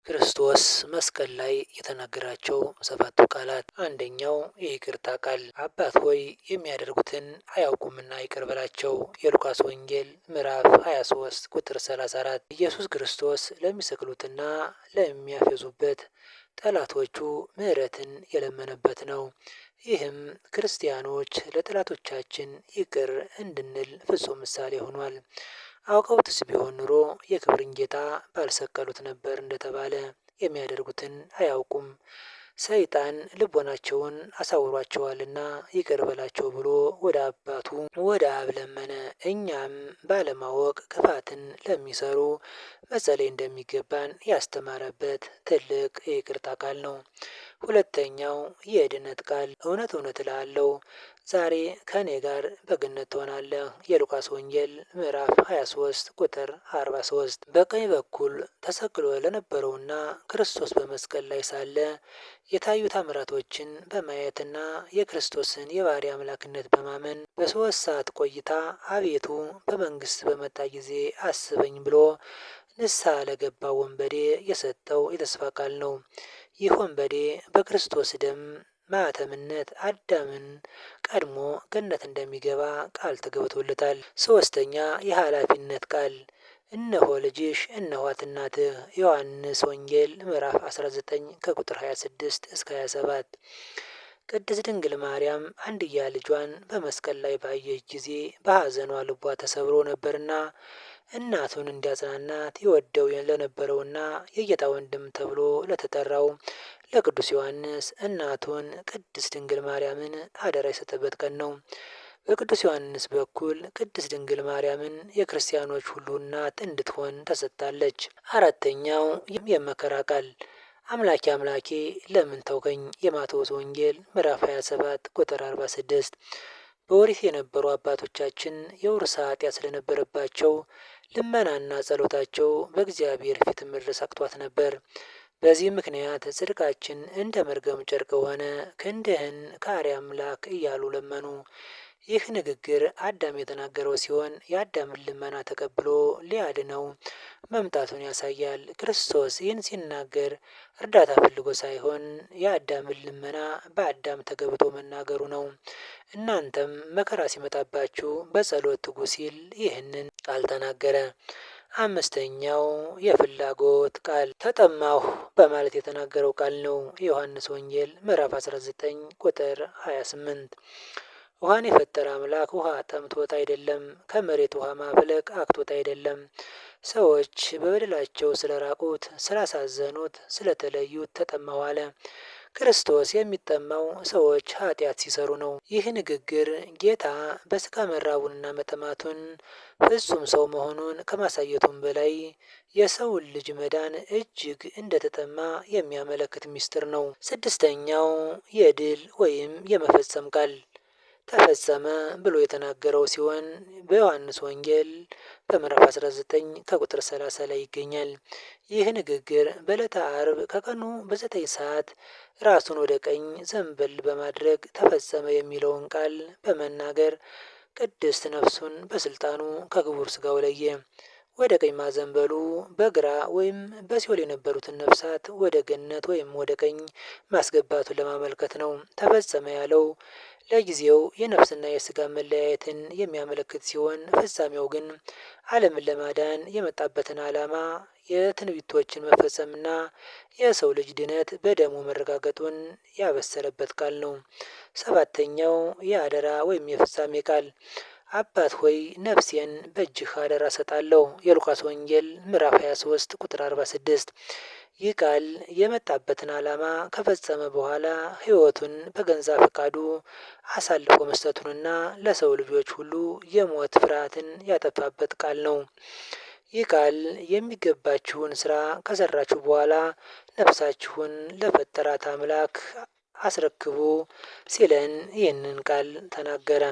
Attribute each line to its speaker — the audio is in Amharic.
Speaker 1: ክርስቶስ መስቀል ላይ የተናገራቸው ሰባቱ ቃላት፣ አንደኛው የይቅርታ ቃል፣ አባት ሆይ የሚያደርጉትን አያውቁምና ይቅር በላቸው። የሉቃስ ወንጌል ምዕራፍ 23 ቁጥር 34። ኢየሱስ ክርስቶስ ለሚሰቅሉትና ለሚያፌዙበት ጠላቶቹ ምሕረትን የለመነበት ነው። ይህም ክርስቲያኖች ለጠላቶቻችን ይቅር እንድንል ፍጹም ምሳሌ ሆኗል። አውቀውትስ ቢሆን ኑሮ የክብርን ጌታ ባልሰቀሉት ነበር እንደተባለ የሚያደርጉትን አያውቁም፣ ሰይጣን ልቦናቸውን አሳውሯቸዋልና ይቅር በላቸው ብሎ ወደ አባቱ ወደ አብ ለመነ። እኛም ባለማወቅ ክፋትን ለሚሰሩ መጸለይ እንደሚገባን ያስተማረበት ትልቅ የይቅርታ ቃል ነው። ሁለተኛው የድነት ቃል፣ እውነት እውነት እልሃለሁ ዛሬ ከእኔ ጋር በገነት ትሆናለህ። የሉቃስ ወንጌል ምዕራፍ 23 ቁጥር 43። በቀኝ በኩል ተሰቅሎ ለነበረውና ክርስቶስ በመስቀል ላይ ሳለ የታዩ ታምራቶችን በማየትና የክርስቶስን የባህሪ አምላክነት በማመን በ3 ሰዓት ቆይታ አቤቱ በመንግስት በመጣ ጊዜ አስበኝ ብሎ ንስሐ ለገባው ወንበዴ የሰጠው የተስፋ ቃል ነው። ይህ ወንበዴ በክርስቶስ ደም ማኅተምነት አዳምን ቀድሞ ገነት እንደሚገባ ቃል ተገብቶለታል። ሶስተኛ የኃላፊነት ቃል፣ እነሆ ልጅሽ እነኋት እናትህ። ዮሐንስ ወንጌል ምዕራፍ 19 ከቁጥር 26 እስከ 27። ቅድስት ድንግል ማርያም አንድያ ልጇን በመስቀል ላይ ባየች ጊዜ በሐዘኗ ልቧ ተሰብሮ ነበርና እናቱን እንዲያጽናናት ይወደው ለነበረውና የጌታ ወንድም ተብሎ ለተጠራው ለቅዱስ ዮሐንስ እናቱን ቅድስት ድንግል ማርያምን አደራ የሰጠበት ቀን ነው። በቅዱስ ዮሐንስ በኩል ቅድስት ድንግል ማርያምን የክርስቲያኖች ሁሉ እናት እንድትሆን ተሰጥታለች። አራተኛው የመከራ ቃል፣ አምላኬ አምላኬ ለምን ተውከኝ? የማቴዎስ ወንጌል ምዕራፍ 27 ቁጥር 46። በኦሪት የነበሩ አባቶቻችን የውርስ ኃጢአት ስለነበረባቸው ልመናና ጸሎታቸው በእግዚአብሔር ፊት መድረስ አቅቷት ነበር። በዚህ ምክንያት ጽድቃችን እንደ መርገም ጨርቅ ሆነ፣ ክንድህን ከአርያም ላክ እያሉ ለመኑ። ይህ ንግግር አዳም የተናገረው ሲሆን የአዳምን ልመና ተቀብሎ ሊያድነው መምጣቱን ያሳያል። ክርስቶስ ይህን ሲናገር እርዳታ ፈልጎ ሳይሆን የአዳምን ልመና በአዳም ተገብቶ መናገሩ ነው። እናንተም መከራ ሲመጣባችሁ በጸሎት ትጉ ሲል ይህንን ቃል ተናገረ። አምስተኛው የፍላጎት ቃል፣ ተጠማሁ በማለት የተናገረው ቃል ነው። የዮሐንስ ወንጌል ምዕራፍ 19 ቁጥር 28። ውሃን የፈጠረ አምላክ ውሃ ጠምቶት አይደለም። ከመሬት ውሃ ማፍለቅ አቅቶት አይደለም። ሰዎች በበደላቸው ስለራቁት፣ ስላሳዘኑት፣ ስለተለዩት ተጠማሁ አለ። ክርስቶስ የሚጠማው ሰዎች ኃጢአት ሲሰሩ ነው። ይህ ንግግር ጌታ በስጋ መራቡንና መጠማቱን ፍጹም ሰው መሆኑን ከማሳየቱም በላይ የሰውን ልጅ መዳን እጅግ እንደተጠማ የሚያመለክት ምስጢር ነው። ስድስተኛው የድል ወይም የመፈጸም ቃል፣ ተፈጸመ ብሎ የተናገረው ሲሆን በዮሐንስ ወንጌል በምዕራፍ 19 ከቁጥር 30 ላይ ይገኛል። ይህ ንግግር በዕለተ አርብ ከቀኑ በ9 ሰዓት ራሱን ወደ ቀኝ ዘንበል በማድረግ ተፈጸመ የሚለውን ቃል በመናገር ቅድስት ነፍሱን በስልጣኑ ከክቡር ስጋው ለየ። ወደ ቀኝ ማዘንበሉ በግራ ወይም በሲኦል የነበሩትን ነፍሳት ወደ ገነት ወይም ወደ ቀኝ ማስገባቱን ለማመልከት ነው። ተፈጸመ ያለው ለጊዜው የነፍስና የስጋ መለያየትን የሚያመለክት ሲሆን ፍጻሜው ግን ዓለምን ለማዳን የመጣበትን ዓላማ የትንቢቶችን መፈጸምና የሰው ልጅ ድነት በደሙ መረጋገጡን ያበሰረበት ቃል ነው። ሰባተኛው የአደራ ወይም የፍጻሜ ቃል፣ አባት ሆይ ነፍሴን በእጅህ አደራ እሰጣለሁ። የሉቃስ ወንጌል ምዕራፍ 23 ቁጥር 46። ይህ ቃል የመጣበትን ዓላማ ከፈጸመ በኋላ ሕይወቱን በገዛ ፈቃዱ አሳልፎ መስጠቱንና ለሰው ልጆች ሁሉ የሞት ፍርሃትን ያጠፋበት ቃል ነው። ይህ ቃል የሚገባችሁን ስራ ከሰራችሁ በኋላ ነፍሳችሁን ለፈጠራት አምላክ አስረክቡ ሲለን ይህንን ቃል ተናገረ።